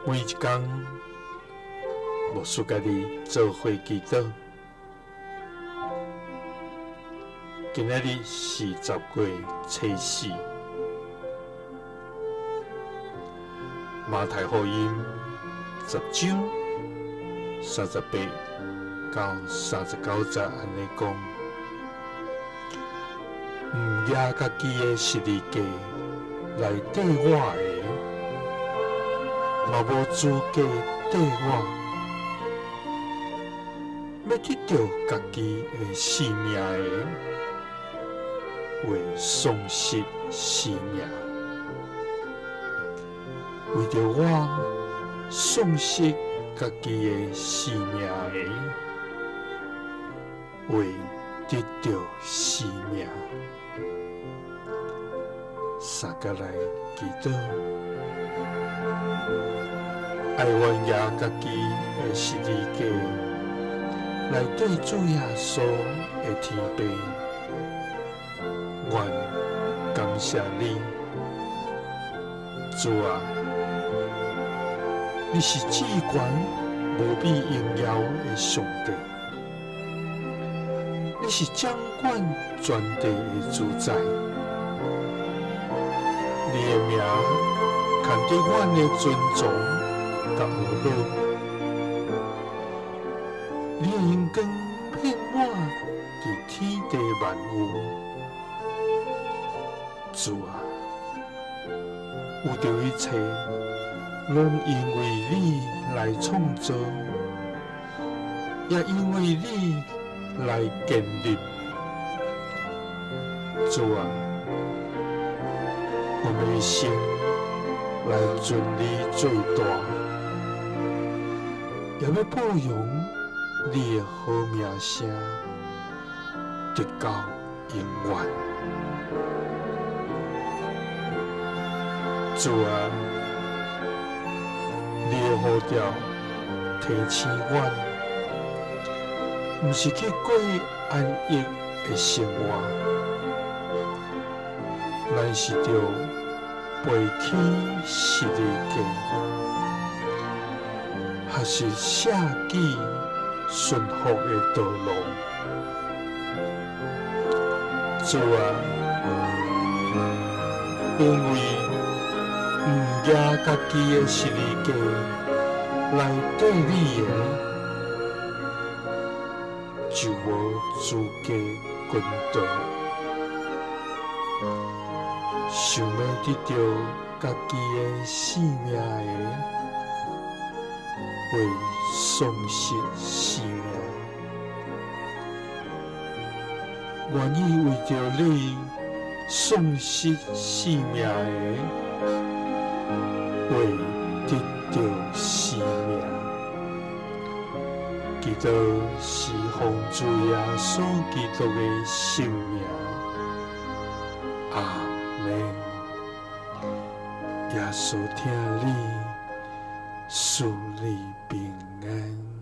每一工，牧師佮你做伙祈禱。今仔日是10月初四，馬太福音10章38到39節按呢講：毋舉家己的十字架來綴我的，嘛無資格綴我。欲得著家己的性命的，會喪失性命；為著我喪失家己的性命的，會得著性命。三佮來祈禱，愛願舉家己的十字架來綴主耶穌的天父，願感謝你，主啊，你是至懸無比榮耀的上帝，你是掌管全地的主宰，你的名牽得阮的尊崇佮傲樂，你的榮光遍滿佇天地萬有。主啊，有著一切，攏因為你來創造，也因為你來建立。主啊，阮欲一生來尊你做大，也欲報揚你的好名聲，直到永遠。主啊，你的呼召提醒阮，毋是去過安逸的生活，咱是著背起十字架，學習捨己順服的道路。主啊，因為毋舉家己的十字架來綴你的，就無資格跟隨。想欲得著家己的性命的，會喪失性命；願意為著你喪失性命的，會得著性命。祈禱是奉主耶穌基督的聖名，阿們。耶穌疼你，賜你平安。